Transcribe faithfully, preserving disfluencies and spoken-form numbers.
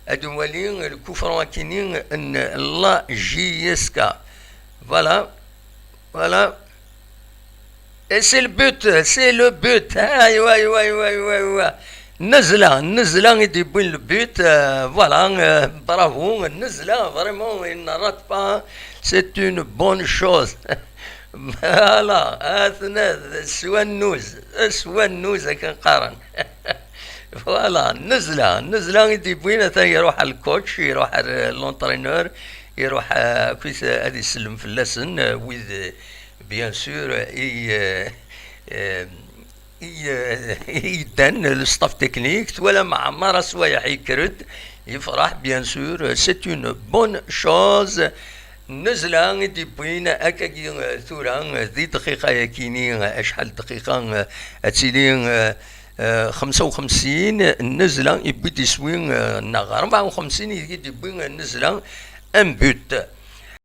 Ad nwali le coup franc akini n la J S K. Voilà. Voilà. Et c'est le but, c'est le but. Aywa, aywa, aywa, aywa, aywa. Nnezla, Nnezla i d-yewwin le but. Euh, voilà, euh, bravo. Nnezla, vraiment, il ne rate pas. C'est une bonne chose. Voilà, atna, s wannuz, s wannuz akken qqaren. Voilà, Nnezla, Nnezla i d-yewwin, atan iruḥ ar le coach, iruḥ ar, euh, l'entraîneur, iruḥ, euh, akkit, euh, ad isellem fell-asen, euh, wid, euh, bien sûr, euh, i, euh, euh, i, euh, i yeddan, le staff technique, twalam Ɛmar Aswayeḥ yekker-d, yefreḥ, bien sûr, euh, c'est une bonne chose. Nnezla i d-yewwin akkagi, euh, tura, euh, di dqiqa-yakini, euh, acḥal dqiqa, euh, ad tili, euh, euh, xemsa u xemsin, Nnezla yewwi-d iswi, euh, neɣ rebɛa u xemsin i d-yewwi, euh, Nnezla un but.